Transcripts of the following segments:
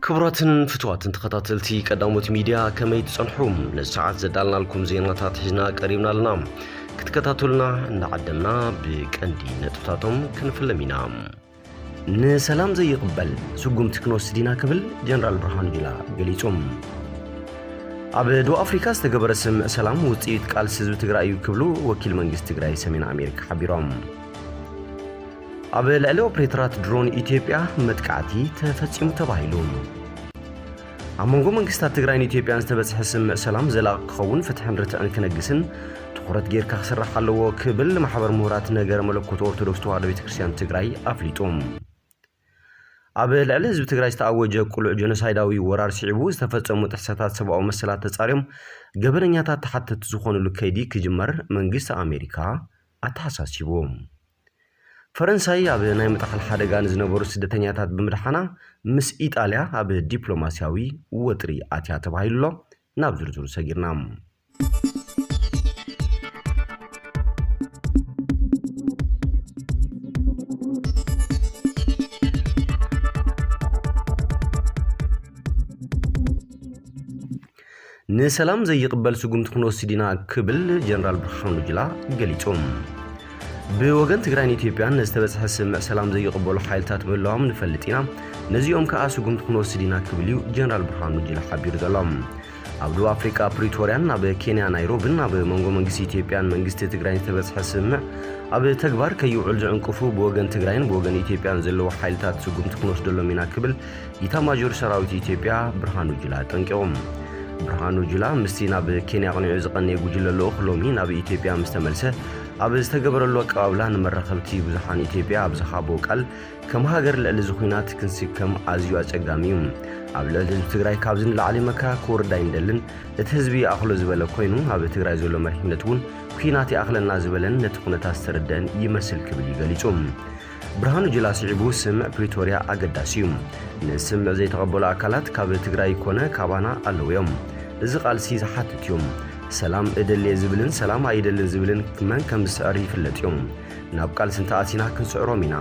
ክቡራትን ፍቱዋትን ተኸታተልቲ ቀዳሞት ሚድያ፣ ከመይ ትጸንሑ? ነዚ ሰዓት ዘዳልናልኩም ዜናታት ሒዝና ቀሪብና ኣለና። ክትከታተሉና እናዓደምና፣ ብቀንዲ ነጥብታቶም ክንፍለም ኢና። ንሰላም ዘይቕበል ስጉምቲ ክንወስድ ኢና ክብል ጀነራል ብርሃኑ ጁላ ገሊጹ። ኣብ ደቡብ ኣፍሪካ ዝተገበረ ስምምዕ ሰላም ውፅኢት ቃልሲ ህዝቢ ትግራይ እዩ ክብሉ ወኪል መንግስቲ ትግራይ ሰሜን ኣሜሪካ ሓቢሮም። ኣብ ልዕሊ ኦፕሬተራት ድሮን ኢትዮጵያ መጥቃዕቲ ተፈጺሙ ተባሂሉ። ኣብ መንጎ መንግስታት ትግራይን ኢትዮጵያን ዝተበጽሐ ስምምዕ ሰላም ዘላቒ ክኸውን፣ ፍትሕን ርትዕን ክነግስን ትኹረት ጌርካ ክስራሕ ኣለዎ ክብል ማሕበር ምሁራት ነገረ መለኮት ኦርቶዶክስ ተዋህዶ ቤተክርስትያን ትግራይ ኣፍሊጡ። ኣብ ልዕሊ ህዝቢ ትግራይ ዝተኣወጀ ቅሉዕ ጀኖሳይዳዊ ወራር ስዒቡ ዝተፈጸሙ ጥሕሰታት ሰብኣዊ መሰላት ተጻርዮም ገበነኛታት ተሓተቲ ዝኾኑሉ ከይዲ ክጅመር መንግስቲ ኣሜሪካ ኣተሓሳሲቡ። ፈረንሳይ ኣብ ናይ ምጥሓል ሓደጋ ንዝነበሩ ስደተኛታት ብምድሓና ምስ ኢጣልያ ኣብ ዲፕሎማስያዊ ወጥሪ ኣትያ ተባሂሉ ኣሎ። ናብ ዝርዝሩ ሰጊርና። ንሰላም ዘይቕበል ስጉምቲ ክንወስድ ኢና ክብል ጀነራል ብርሃኑ ጁላ ገሊጹ። ብወገን ትግራይን ኢትዮጵያን ንዝተበጽሐ ስምምዕ ሰላም ዘይቕበሉ ሓይልታት ምህላዎም ንፈልጥ ኢና፣ ነዚኦም ከኣ ስጉምቲ ክንወስድ ኢና ክብል እዩ ጀነራል ብርሃኑ ጁላ ሓቢሩ ዘሎ። ኣብ ደቡብ ኣፍሪቃ ፕሪቶርያን ኣብ ኬንያ ናይሮብን ኣብ መንጎ መንግስቲ ኢትዮጵያን መንግስቲ ትግራይን ዝተበጽሐ ስምምዕ ኣብ ተግባር ከይውዕል ዝዕንቅፉ ብወገን ትግራይን ብወገን ኢትዮጵያን ዘለዉ ሓይልታት ስጉምቲ ክንወስደሎም ኢና ክብል ኢታማዦር ሰራዊት ኢትዮጵያ ብርሃኑ ጁላ ኣጠንቂቑ። ብርሃኑ ጁላ ምስቲ ናብ ኬንያ ኣቕኒዑ ዝቐነየ ጉጅለ ልኡኽ ሎሚ ናብ ኢትዮጵያ ምስ ተመልሰ ኣብ ዝተገበረሉ ኣቀባብላ ንመራኸብቲ ብዙሓን ኢትዮጵያ ኣብ ዝሃቦ ቃል ከም ሃገር ልዕሊ እዚ ኲናት ክንስከም ኣዝዩ ኣጸጋሚ እዩ። ኣብ ልዕሊ ህዝቢ ትግራይ ካብዚ ንላዕሊ መከራ ክወርድ ኣይንደልን። እቲ ህዝቢ ይኣኽሎ ዝበለ ኮይኑ ኣብ ትግራይ ዘሎ መሪሕነት እውን ኲናት ይኣኽለና ዝበለን ነቲ ኩነታት ዝተረደአን ይመስል ክብል እዩ ገሊጹ። ብርሃኑ ጁላ ስዒቡ ስምምዕ ፕሪቶርያ ኣገዳሲ እዩ። ንስምምዕ ዘይተቐበሉ ኣካላት ካብ ትግራይ ኮነ ካባና ኣለዉ እዮም። እዚ ቃልሲ ዝሓትት እዩ። ሰላም እደልየ ዝብልን ሰላም ኣይደልን ዝብልን መን ከም ዝስዕር ይፍለጥ እዩ። ናብ ቃልሲ እንተኣቲና ክንስዕሮም ኢና።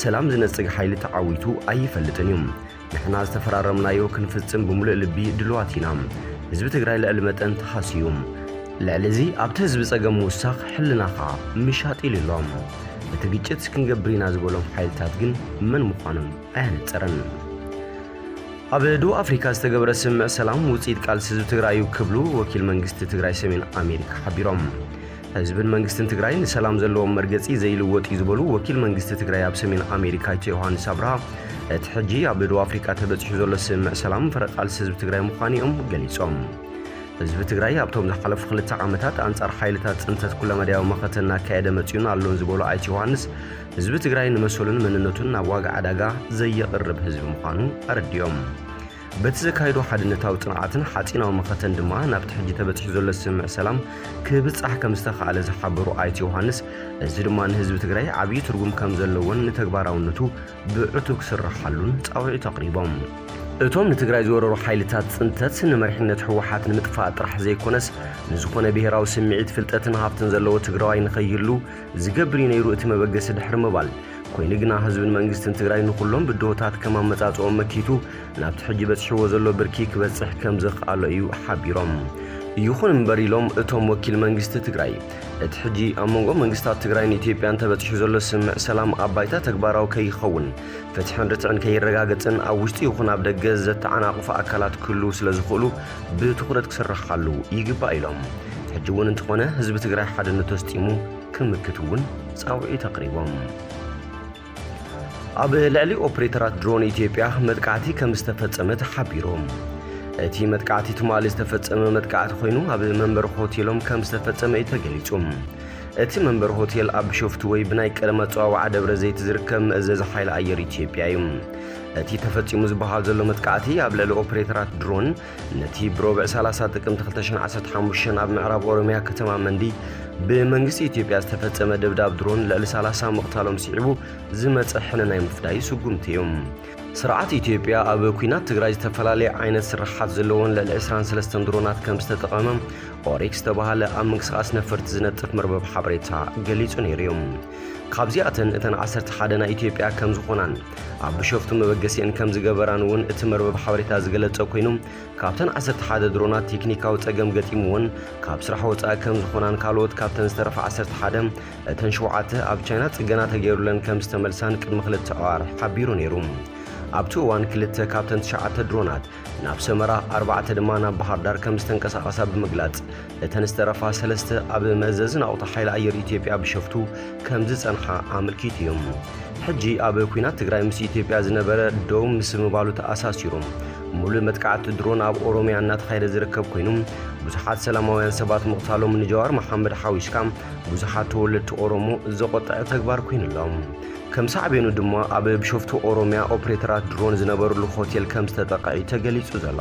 ሰላም ዝነጽግ ሓይሊ ተዓዊቱ ኣይፈልጥን እዩ። ንሕና ዝተፈራረምናዮ ክንፍጽም ብምሉእ ልቢ ድልዋት ኢና። ህዝቢ ትግራይ ልዕሊ መጠን ተሃስዩ። ልዕሊ እዚ ኣብቲ ህዝቢ ጸገም ምውሳኽ ሕልናኻ ምሻጥ ኢሉ ኣሎ። እቲ ግጭት ክንገብር ኢና ዝበሎም ሓይልታት ግን መን ምዃኖም ኣየነጸረን። ኣብ ደቡብ ኣፍሪካ ዝተገበረ ስምምዕ ሰላም ውፅኢት ቃልሲ ህዝቢ ትግራይ እዩ ክብሉ ወኪል መንግስቲ ትግራይ ሰሜን ኣሜሪካ ሓቢሮም። ህዝብን መንግስትን ትግራይ ንሰላም ዘለዎም መርገፂ ዘይልወጥ እዩ ዝበሉ ወኪል መንግስቲ ትግራይ ኣብ ሰሜን ኣሜሪካ ኣይተ ዮሃንስ ኣብርሃ፣ እቲ ሕጂ ኣብ ደቡብ ኣፍሪካ ተበፂሑ ዘሎ ስምምዕ ሰላም ፍረ ቃልሲ ህዝቢ ትግራይ ምዃኑ እዮም ገሊፆም። ህዝቢ ትግራይ ኣብቶም ዝሓለፉ ክልተ ዓመታት ኣንጻር ሓይልታት ፅንተት ኩለመዳያዊ መኸተ እናካየደ መፂኡን ኣሎን ዝበሉ ኣይተ ዮሃንስ፣ ህዝቢ ትግራይ ንመሰሉን መንነቱን ናብ ዋጋ ዕዳጋ ዘየቕርብ ህዝቢ ምዃኑ ኣረዲኦም። በቲ ዘካየዶ ሓድነታዊ ፅንዓትን ሓፂናዊ መኸተን ድማ ናብቲ ሕጂ ተበፂሑ ዘሎ ስምምዕ ሰላም ክብፃሕ ከም ዝተኻኣለ ዝሓበሩ ኣይተ ዮሃንስ፣ እዚ ድማ ንህዝቢ ትግራይ ዓብዪ ትርጉም ከም ዘለዎን ንተግባራውነቱ ብዕቱብ ክስረሓሉን ፃውዒት ኣቕሪቦም። እቶም ንትግራይ ዝወረሩ ሓይልታት ፅንተት ንመሪሕነት ህወሓት ንምጥፋእ ጥራሕ ዘይኮነስ ንዝኾነ ብሄራዊ ስምዒት፣ ፍልጠትን ሃፍትን ዘለዎ ትግራዋይ ንኸይህሉ ዝገብር እዩ ነይሩ እቲ መበገሲ ድሕሪ ምባል። ኮይኑ ግና ህዝብን መንግስትን ትግራይ ንኹሎም ብድሆታት ከም ኣመጻጽኦም መኪቱ ናብቲ ሕጂ በጺሕዎ ዘሎ ብርኪ ክበጽሕ ከም ዘኽኣሎ እዩ ሓቢሮም። ይኹን እምበር ኢሎም እቶም ወኪል መንግስቲ ትግራይ፣ እቲ ሕጂ ኣብ መንጎ መንግስታት ትግራይን ኢትዮጵያን ተበጺሑ ዘሎ ስምምዕ ሰላም ኣብ ባይታ ተግባራዊ ከይኸውን፣ ፍትሕን ርትዕን ከይረጋገጽን ኣብ ውሽጢ ይኹን ኣብ ደገ ዘተዓናቕፉ ኣካላት ክህልዉ ስለ ዝኽእሉ ብትኹረት ክስረሓሉ ይግባእ ኢሎም። ሕጂ እውን እንተኾነ ህዝቢ ትግራይ ሓድነቱ ኣስጢሙ ክምክት እውን ጻውዒት ኣቕሪቦም። ኣብ ልዕሊ ኦፕሬተራት ድሮን ኢትዮጵያ መጥቃዕቲ ከም ዝተፈጸመ ተሓቢሩ። እቲ መጥቃዕቲ ትማሊ ዝተፈጸመ መጥቃዕቲ ኮይኑ ኣብ መንበሪ ሆቴሎም ከም ዝተፈጸመ እዩ ተገሊጹ። እቲ መንበሪ ሆቴል ኣብ ቢሾፍቱ ወይ ብናይ ቀደም ኣጸዋውዓ ደብረ ዘይት ዝርከብ መእዘዚ ሓይሊ ኣየር ኢትዮጵያ እዩ። እቲ ተፈጺሙ ዝበሃል ዘሎ መጥቃዕቲ ኣብ ልዕሊ ኦፕሬተራት ድሮን ነቲ ብሮብዕ ሰላሳ ጥቅምቲ ክልተ ሽሕን ዓሰርተ ሓሙሽተን ኣብ ምዕራብ ኦሮሚያ ከተማ መንዲ ብመንግስቲ ኢትዮጵያ ዝተፈጸመ ደብዳብ ድሮን ልዕሊ ሰላሳ ምቕታሎም ስዒቡ ዝመጸ ሕነ ናይ ምፍዳይ ስጉምቲ እዩ። ስርዓት ኢትዮጵያ ኣብ ኲናት ትግራይ ዝተፈላለየ ዓይነት ስርሓት ዘለዎን ልዕሊ ዕስራን ሰለስተን ድሮናት ከም ዝተጠቐመ ኦሪክ ዝተባህለ ኣብ ምንቅስቓስ ነፈርቲ ዝነጥፍ መርበብ ሓበሬታ ገሊጹ ነይሩ እዩ። ካብዚኣተን እተን ዓሰርተ ሓደ ናይ ኢትዮጵያ ከም ዝኾናን ኣብ ቢሾፍቱ መበገሲአን ከም ዝገበራን እውን እቲ መርበብ ሓበሬታ ዝገለጸ ኮይኑ፣ ካብተን ዓሰርተ ሓደ ድሮናት ቴክኒካዊ ጸገም ገጢምወን ካብ ስራሕ ወጻኢ ከም ዝኾናን ካልኦት ካብተን ዝተረፋ ዓሰርተ ሓደ እተን ሸውዓተ ኣብ ቻይና ጽገና ተገይሩለን ከም ዝተመልሳን ቅድሚ ክልተ ኣዋርሕ ሓቢሩ ነይሩ። ኣብቲ እዋን ክልተ ካብተን ትሽዓተ ድሮናት ናብ ሰመራ፣ ኣርባዕተ ድማ ናብ ባህር ዳር ከም ዝተንቀሳቐሳ ብምግላጽ፣ እተን ዝተረፋ ሰለስተ ኣብ መእዘዚ ናቑጣ ሓይሊ ኣየር ኢትዮጵያ ቢሾፍቱ ከም ዝጸንሓ ኣመልኪቱ እዩ። ሕጂ ኣብ ኲናት ትግራይ ምስ ኢትዮጵያ ዝነበረ ደው ምስ ምባሉ ተኣሳሲሩ፣ ሙሉእ መጥቃዕቲ ድሮን ኣብ ኦሮሚያ እናተኻየደ ዝርከብ ኮይኑ፣ ብዙሓት ሰላማውያን ሰባት ምቕታሎም ንጀዋር መሓመድ ሓዊስካ ብዙሓት ተወለድቲ ኦሮሞ ዘቖጠዐ ተግባር ኮይኑ ኣሎ። ከም ሳዕቤኑ ድማ ኣብ ቢሾፍቱ ኦሮሚያ ኦፕሬተራት ድሮን ዝነበሩሉ ሆቴል ከም ዝተጠቕዐ እዩ ተገሊጹ ዘሎ።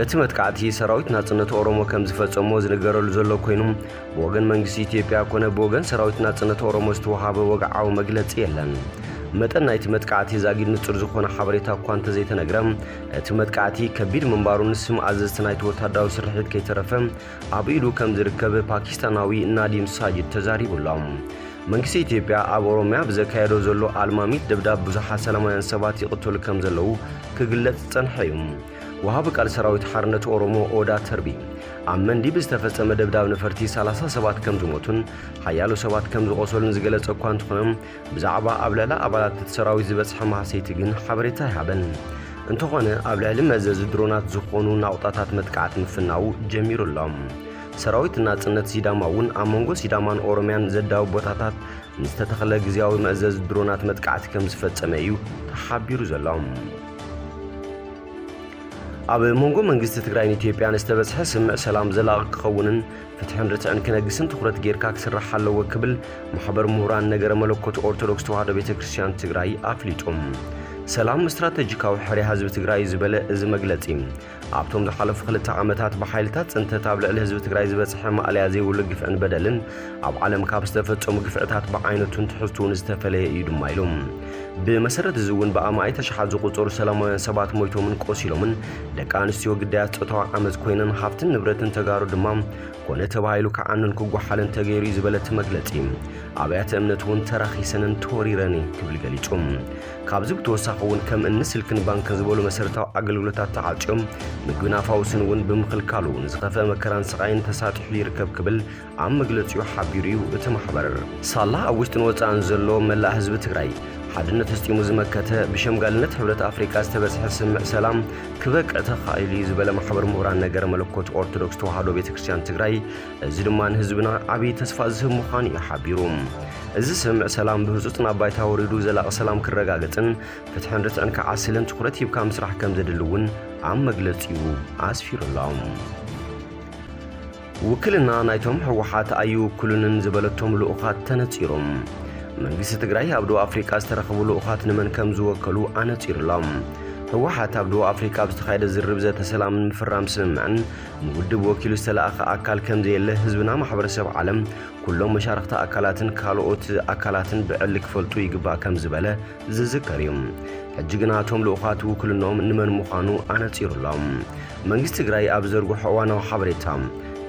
እቲ መጥቃዕቲ ሰራዊት ናጽነት ኦሮሞ ከም ዝፈጸሞ ዝንገረሉ ዘሎ ኮይኑ፣ ብወገን መንግስቲ ኢትዮጵያ ኮነ ብወገን ሰራዊት ናጽነት ኦሮሞ ዝተወሃበ ወግዓዊ መግለጺ የለን። መጠን ናይቲ መጥቃዕቲ ዛጊድ ንጹር ዝኾነ ሓበሬታ እኳ እንተዘይተነግረ፣ እቲ መጥቃዕቲ ከቢድ ምንባሩን ስም ኣዘዝቲ ናይቲ ወታደራዊ ስርሒት ከይተረፈ ኣብ ኢዱ ከም ዝርከብ ፓኪስታናዊ ናዲም ሳጅድ ተዛሪቡ ኣሎ። መንግስቲ ኢትዮጵያ ኣብ ኦሮሚያ ብዘካየዶ ዘሎ ኣልማሚት ደብዳብ ብዙሓት ሰላማውያን ሰባት ይቕተሉ ከም ዘለዉ ክግለጽ ዝጸንሐ እዩ። ወሃቢ ቃል ሰራዊት ሓርነት ኦሮሞ ኦዳ ተርቢ፣ ኣብ መንዲ ብዝተፈጸመ ደብዳብ ነፈርቲ ሰላሳ ሰባት ከም ዝሞቱን ሓያሎ ሰባት ከም ዝቖሰሉን ዝገለጸ እኳ እንተኾነ፣ ብዛዕባ ኣብ ልዕሊ ኣባላት እቲ ሰራዊት ዝበጽሐ ማህሰይቲ ግን ሓበሬታ ኣይሃበን። እንተኾነ፣ ኣብ ልዕሊ መእዘዚ ድሮናት ዝኾኑ ናቑጣታት መጥቃዕቲ ምፍናዉ ጀሚሩ ኣሎ። ሰራዊት ናጽነት ሲዳማ እውን ኣብ መንጎ ሲዳማን ኦሮሚያን ዘዳውብ ቦታታት ንዝተተኽለ ግዝያዊ መእዘዚ ድሮናት መጥቃዕቲ ከም ዝፈጸመ እዩ ተሓቢሩ ዘሎ። ኣብ መንጎ መንግስቲ ትግራይን ኢትዮጵያን ዝተበጽሐ ስምምዕ ሰላም ዘላቒ ክኸውንን ፍትሕን ርትዕን ክነግስን ትኹረት ጌርካ ክስራሕ ኣለዎ ክብል ማሕበር ምሁራን ነገረ መለኮት ኦርቶዶክስ ተዋህዶ ቤተ ክርስቲያን ትግራይ ኣፍሊጡ። ሰላም ስትራተጂካዊ ሕርያ ህዝቢ ትግራይ ዝበለ እዚ መግለጺ፣ ኣብቶም ዝሓለፉ ክልተ ዓመታት ብሓይልታት ጽንተት ኣብ ልዕሊ ህዝቢ ትግራይ ዝበጽሐ ማእለያ ዘይብሉ ግፍዕን በደልን ኣብ ዓለም ካብ ዝተፈጸሙ ግፍዕታት ብዓይነቱን ትሕዝቱን ዝተፈለየ እዩ ድማ ኢሉ። ብመሰረት እዚ እውን ብኣማኢት ኣሽሓት ዝቑጸሩ ሰላማውያን ሰባት ሞይቶምን ቆሲሎምን፣ ደቂ ኣንስትዮ ግዳያት ጾታዊ ዓመጽ ኮይነን፣ ሃፍትን ንብረትን ተጋሩ ድማ ኮነ ተባሂሉ ክዓኑን ክጓሓልን ተገይሩ እዩ ዝበለ እቲ መግለጺ፣ ኣብያተ እምነት እውን ተራኺሰንን ተወሪረን እዩ ክብል ገሊጹ። ካብዚ ብተወሳኺ እውን ከም እኒ ስልክን ባንክን ዝበሉ መሰረታዊ ኣገልግሎታት ተዓጽዮም፣ ምግብን ኣፋውስን እውን ብምኽልካሉ ንዝኸፍአ መከራን ስቓይን ተሳጢሑ ይርከብ ክብል ኣብ መግለጺኡ ሓቢሩ እዩ እቲ ማሕበር። ሳላ ኣብ ውሽጥን ወጻእን ዘሎ መላእ ህዝቢ ትግራይ ሓድነት ኣስጢሙ ዝመከተ፣ ብሸምጋልነት ሕብረት ኣፍሪቃ ዝተበጽሐ ስምምዕ ሰላም ክበቅዕ ተኻኢሉ እዩ ዝበለ ማሕበር ምሁራን ነገረ መለኮት ኦርቶዶክስ ተዋህዶ ቤተ ክርስቲያን ትግራይ፣ እዚ ድማ ንህዝብና ዓብዪ ተስፋ ዝህብ ምዃኑ እዩ ሓቢሩ። እዚ ስምምዕ ሰላም ብህጹጽ ናብ ባይታ ወሪዱ ዘላቒ ሰላም ክረጋገጽን ፍትሕን ርትዕን ክዓስልን ትኹረት ሂብካ ምስራሕ ከም ዘድሊ እውን ኣብ መግለጺኡ ኣስፊሩ ኣሎ። ውክልና ናይቶም ህወሓት ኣይውክሉንን ዝበለቶም ልኡኻት ተነጺሮም። መንግስቲ ትግራይ ኣብ ደቡብ ኣፍሪቃ ዝተረኸቡ ልኡኻት ንመን ከም ዝወከሉ ኣነጺሩሎም። ህወሓት ኣብ ደቡብ ኣፍሪቃ ኣብ ዝተኻየደ ዝርርብ ዘተ ሰላምን ምፍራም ስምምዕን ንውድብ ወኪሉ ዝተለኣኸ ኣካል ከም ዘየለ ህዝብና ማሕበረሰብ ዓለም ኩሎም መሻርኽቲ ኣካላትን ካልኦት ኣካላትን ብዕሊ ክፈልጡ ይግባእ ከም ዝበለ ዝዝከር እዩ። ሕጂ ግና እቶም ልኡኻት ውክልንኦም ንመን ምዃኑ ኣነጺሩሎም። መንግስቲ ትግራይ ኣብ ዘርግሖ እዋናዊ ሓበሬታ፣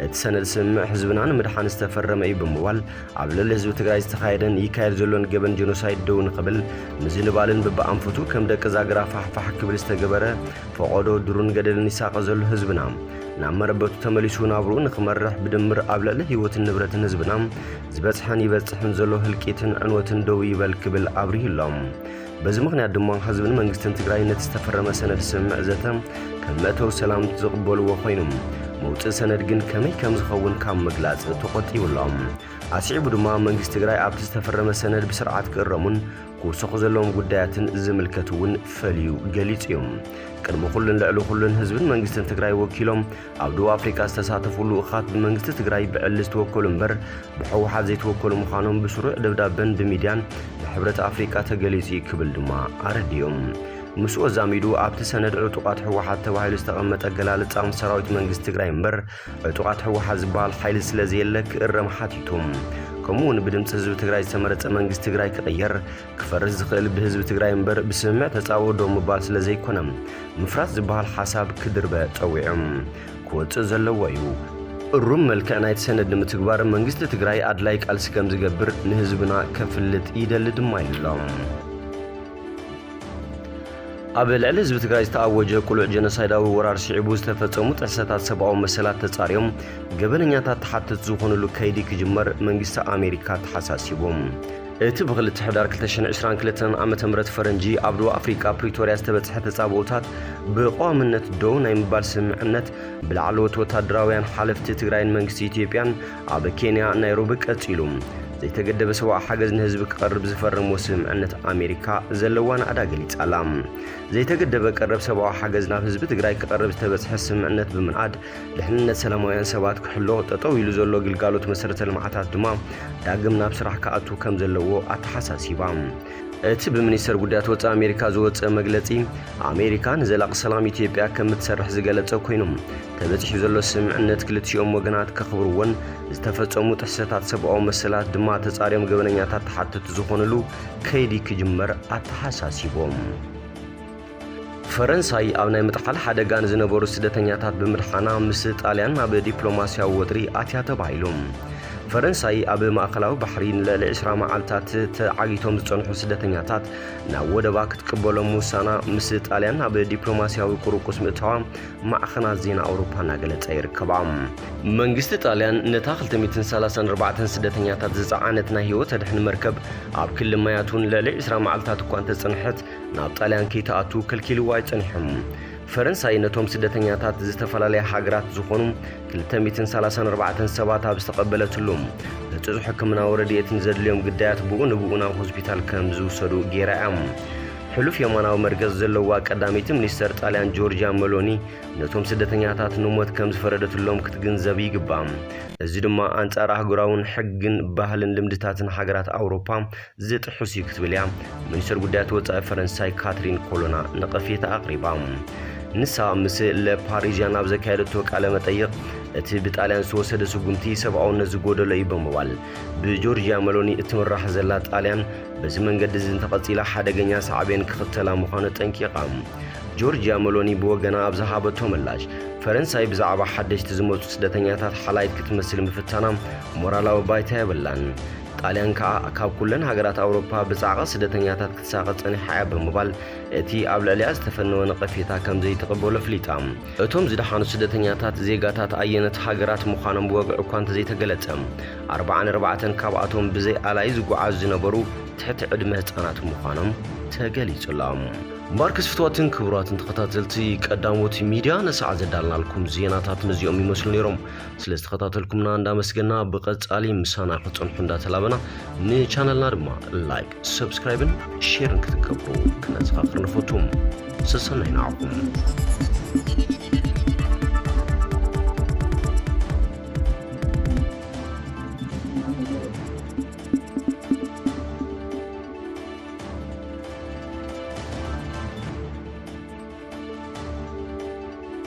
እቲ ሰነድ ስምምዕ ህዝብና ንምድሓን ዝተፈረመ እዩ ብምባል፣ ኣብ ልዕሊ ህዝቢ ትግራይ ዝተኻየደን ይካየድ ዘሎን ገበን ጀኖሳይድ ደው ንኽብል ምዝንባልን ብብኣንፈቱ ከም ደቂ ዛግራ ፋሕፋሕ ክብል ዝተገበረ፣ ፈቖዶ ዱርን ገደልን ይሳቐ ዘሎ ህዝብና ናብ መረበቱ ተመሊሱ ናብርኡ ንኽመርሕ፣ ብድምር ኣብ ልዕሊ ህይወትን ንብረትን ህዝብና ዝበጽሐን ይበጽሕን ዘሎ ህልቂትን ዕንወትን ደው ይበል ክብል ኣብሪሁ ኣሎ። በዚ ምኽንያት ድማ ህዝብን መንግስትን ትግራይ ነቲ ዝተፈረመ ሰነድ ስምምዕ ዘተ ከም መእተዊ ሰላም ዝቕበልዎ ኮይኖም፣ መውፅኢ ሰነድ ግን ከመይ ከም ዝኸውን ካብ ምግላፅ ተቖጢቡ ኣሎ። ኣስዒቡ ድማ መንግስቲ ትግራይ ኣብቲ ዝተፈረመ ሰነድ ብስርዓት ክእረሙን ክውሰኹ ዘለዎም ጉዳያትን ዝምልከት እውን ፈልዩ ገሊጹ እዩ። ቅድሚ ኩሉን ልዕሊ ኩሉን ህዝብን መንግስትን ትግራይ ወኪሎም ኣብ ደቡብ ኣፍሪቃ ዝተሳተፉ ልኡኻት ብመንግስቲ ትግራይ ብዕሊ ዝተወከሉ እምበር ብህወሓት ዘይተወከሉ ምዃኖም ብስሩዕ ደብዳበን ብሚድያን ንሕብረት ኣፍሪቃ ተገሊጹ እዩ ክብል ድማ ኣረዲኦም። ምስኡ ኣዛሚዱ ኣብቲ ሰነድ ዕጡቓት ህወሓት ተባሂሉ ዝተቐመጠ ኣገላልጻ ሰራዊት መንግስቲ ትግራይ እምበር ዕጡቓት ህወሓት ዝበሃል ሓይሊ ስለ ዘየለ ክእረም ሓቲቱ። ከምኡ እውን ብድምፂ ህዝቢ ትግራይ ዝተመረፀ መንግስቲ ትግራይ ክቕየር፣ ክፈርስ ዝኽእል ብህዝቢ ትግራይ እምበር ብስምምዕ ተፃብኦ ደው ምባል ስለ ዘይኮነ፣ ምፍራስ ዝበሃል ሓሳብ ክድርበ ፀዊዖም። ክወፅእ ዘለዎ እዩ። እሩም መልክዕ ናይቲ ሰነድ ንምትግባር መንግስቲ ትግራይ ኣድላይ ቃልሲ ከም ዝገብር ንህዝብና ከፍልጥ ይደሊ ድማ ኢሎም። ኣብ ልዕሊ ህዝቢ ትግራይ ዝተኣወጀ ቅሉዕ ጀኖሳይዳዊ ወራር ስዒቡ ዝተፈጸሙ ጥሕሰታት ሰብኣዊ መሰላት ተጻርዮም ገበነኛታት ተሓተቲ ዝኾኑሉ ከይዲ ክጅመር መንግስቲ ኣሜሪካ ተሓሳሲቡ። እቲ ብክልተ ሕዳር ክልተ ሽሕን ዕስራን ክልተን ዓመተ ምህረት ፈረንጂ ኣብ ደቡብ ኣፍሪቃ ፕሪቶርያ ዝተበጽሐ ተጻብኦታት ብቐዋምነት ደው ናይ ምባል ስምምዕነት ብላዕለዎት ወታደራውያን ሓለፍቲ ትግራይን መንግስቲ ኢትዮጵያን ኣብ ኬንያ ናይሮቢ ቀጺሉ። ዘይተገደበ ሰብኣዊ ሓገዝ ንህዝቢ ክቐርብ ዝፈረምዎ ስምምዕነት ኣሜሪካ ዘለዋ ናእዳ ገሊጻ ኣላ። ዘይተገደበ ቀረብ ሰብኣዊ ሓገዝ ናብ ህዝቢ ትግራይ ክቐርብ ዝተበጽሐ ስምምዕነት ብምንኣድ፣ ድሕንነት ሰላማውያን ሰባት ክሕሎ፣ ጠጠው ኢሉ ዘሎ ግልጋሎት መሰረተ ልምዓታት ድማ ዳግም ናብ ስራሕ ክኣቱ ከም ዘለዎ ኣተሓሳሲባ። እቲ ብሚኒስተር ጉዳያት ወጻኢ ኣሜሪካ ዝወጸ መግለጺ፣ ኣሜሪካ ንዘላቂ ሰላም ኢትዮጵያ ከም እትሰርሕ ዝገለጸ ኮይኑ፣ ተበጺሑ ዘሎ ስምምዕነት ክልቲኦም ወገናት ከኽብርዎን ዝተፈጸሙ ጥሕሰታት ሰብኣዊ መሰላት ድማ ተጻርዮም ገበነኛታት ተሓተቲ ዝኾኑሉ ከይዲ ክጅመር ኣተሓሳሲቦም። ፈረንሳይ ኣብ ናይ ምጥሓል ሓደጋ ንዝነበሩ ስደተኛታት ብምድሓና ምስ ጣልያን ናብ ዲፕሎማስያዊ ወጥሪ ኣትያ ተባሂሉ። ፈረንሳይ ኣብ ማእከላዊ ባሕሪ ንልዕሊ ዕስራ መዓልታት ተዓጊቶም ዝጸንሑ ስደተኛታት ናብ ወደባ ክትቅበሎም ምውሳና ምስ ጣልያን ናብ ዲፕሎማስያዊ ቁርቁስ ምእታዋ ማዕኸናት ዜና ኣውሮፓ እናገለጸ ይርከባ። መንግስቲ ጣልያን ነታ ክልተ ሚእትን ሰላሳን ኣርባዕተን ስደተኛታት ዝጸዓነት ናይ ህይወት ኣድሕን መርከብ ኣብ ክሊ ማያት እውን ልዕሊ ዕስራ መዓልታት እኳ እንተጸንሐት ናብ ጣልያን ከይትኣቱ ከልኪልዋ እዩ ጸኒሑ። ፈረንሳይ ነቶም ስደተኛታት ዝተፈላለያ ሃገራት ዝኾኑ ክልተ ሚእትን ሰላሳን ኣርባዕተን ሰባት ኣብ ዝተቐበለትሉ፣ ህጹጽ ሕክምናዊ ረድኤትን ዘድልዮም ግዳያት ብኡ ንብኡ ናብ ሆስፒታል ከም ዝውሰዱ ገይራ እያ። ሕሉፍ የማናዊ መርገጽ ዘለዋ ቀዳመይቲ ሚኒስተር ጣልያን ጆርጂያ መሎኒ ነቶም ስደተኛታት ንሞት ከም ዝፈረደትሎም ክትግንዘብ ይግባእ። እዚ ድማ ኣንጻር ኣህጉራውን ሕግን ባህልን ልምድታትን ሃገራት ኣውሮፓ ዝጥሕስ እዩ ክትብል እያ ሚኒስተር ጉዳያት ወጻኢ ፈረንሳይ ካትሪን ኮሎና ነቐፌታ ኣቕሪባ። ንሳ ምስ ለ ፓሪዥያን ኣብ ዘካየደቶ ቃለ መጠይቕ፣ እቲ ብጣልያን ዝተወሰደ ስጉምቲ ሰብኣውነት ዝጎደሎ እዩ ብምባል፣ ብጆርጂያ መሎኒ እትምራሕ ዘላ ጣልያን በዚ መንገዲ እዚ እንተቐጺላ ሓደገኛ ሳዕቤን ክኽተላ ምዃኑ ጠንቂቓ። ጆርጂያ መሎኒ ብወገና ኣብ ዝሃበቶ ምላሽ፣ ፈረንሳይ ብዛዕባ ሓደሽቲ ዝመጹ ስደተኛታት ሓላይት ክትመስል ምፍታና ሞራላዊ ባይታ የብላን። ጣልያን ከኣ ካብ ኩለን ሃገራት ኣውሮፓ ብጻዕቒ ስደተኛታት ክትሳቐ ጸኒሓ እያ ብምባል እቲ ኣብ ልዕሊኣ ዝተፈነወ ነቐፌታ ከም ዘይትቕበሎ ኣፍሊጣ። እቶም ዝደሓኑ ስደተኛታት ዜጋታት ኣየነት ሃገራት ምዃኖም ብወግዒ እኳ እንተዘይተገለጸ፣ ኣርብዓን ኣርባዕተን ካብኣቶም ብዘይ ኣላይ ዝጓዓዙ ዝነበሩ ትሕቲ ዕድመ ህጻናት ምዃኖም ተገሊጹ ኣሎ። እምበኣርከስ ፍትዋትን ክቡራትን ተኸታተልቲ ቀዳሞት ሚድያ፣ ነሰዓት ዘዳልናልኩም ዜናታት ነዚኦም ይመስሉ ነይሮም። ስለ ዝተኸታተልኩምና እንዳመስገና፣ ብቐጻሊ ምሳና ክጸንሑ እንዳተላበና፣ ንቻነልና ድማ ላይክ፣ ሰብስክራይብን ሼርን ክትገብሩ ክነዘኻኽር ንፈቱ። ሰሰናይ ንዓኹም።